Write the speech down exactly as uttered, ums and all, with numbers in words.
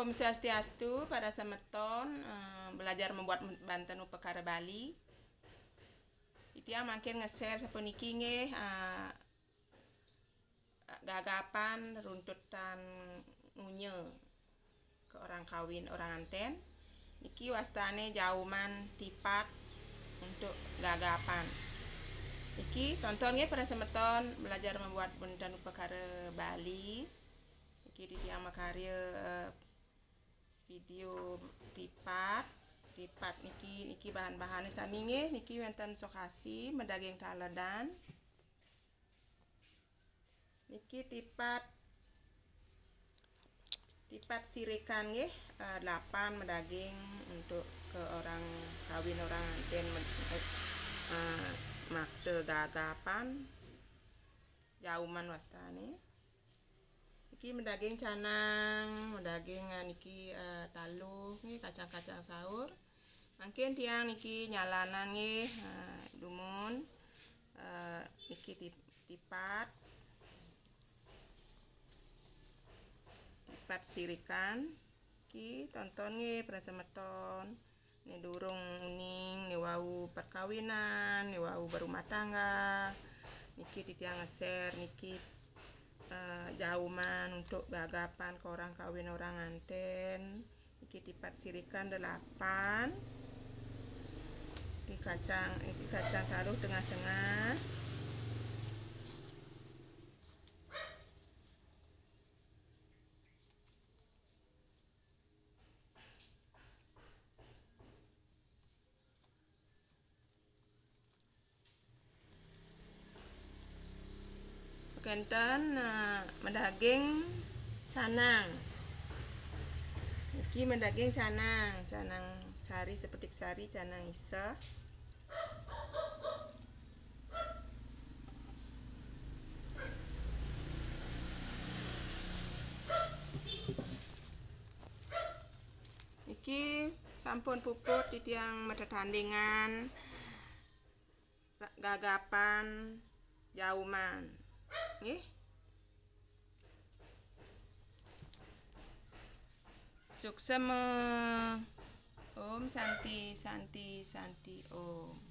Om Swastiastu, para semeton, eh, belajar membuat banten upakara Bali. Titiang mangkin nge-share sapuniki nggih, eh, gagapan runtutan ngunya ke orang kawin, orang anten. Niki wastane jauman tipat untuk gagapan. Niki tonton nggih para semeton belajar membuat banten upakara Bali. Niki titiang makarya, eh, video tipat. Tipat niki, niki bahan-bahane sami nggih. Niki wenten sokasi, madaging taledan. Niki tipat, tipat sirikan nggih, eh, delapan madaging untuk ke orang kawin orang anten med-, eh, makta gagapan jauman wastane. Niki madaging canang, madaging, eh, niki, eh, taluh nggih, kacang-kacang saur. Mangkin tiang niki nyalanan nggih, eh, dumun, eh, niki tip-, tipat, tipat sirikan. Niki tonton nggih para semeton. Ne durung uning, ne wau perkawinan, ne wau berumah tangga. Niki titiang nge-share niki, eh, jauman untuk gagapan ke orang kawin orang anten. Niki tipat sirikan delapan. Niki kacang, niki kacang taluh tengah-tengah. Kenten, eh, madaging canang. Niki madaging canang, canang sari, sepetik sari, canang iseh. Niki sampun puput titiang matetandingan ra-, gagapan jauman. Nggih. Suksema. Om Santi, Santi, Santi Om.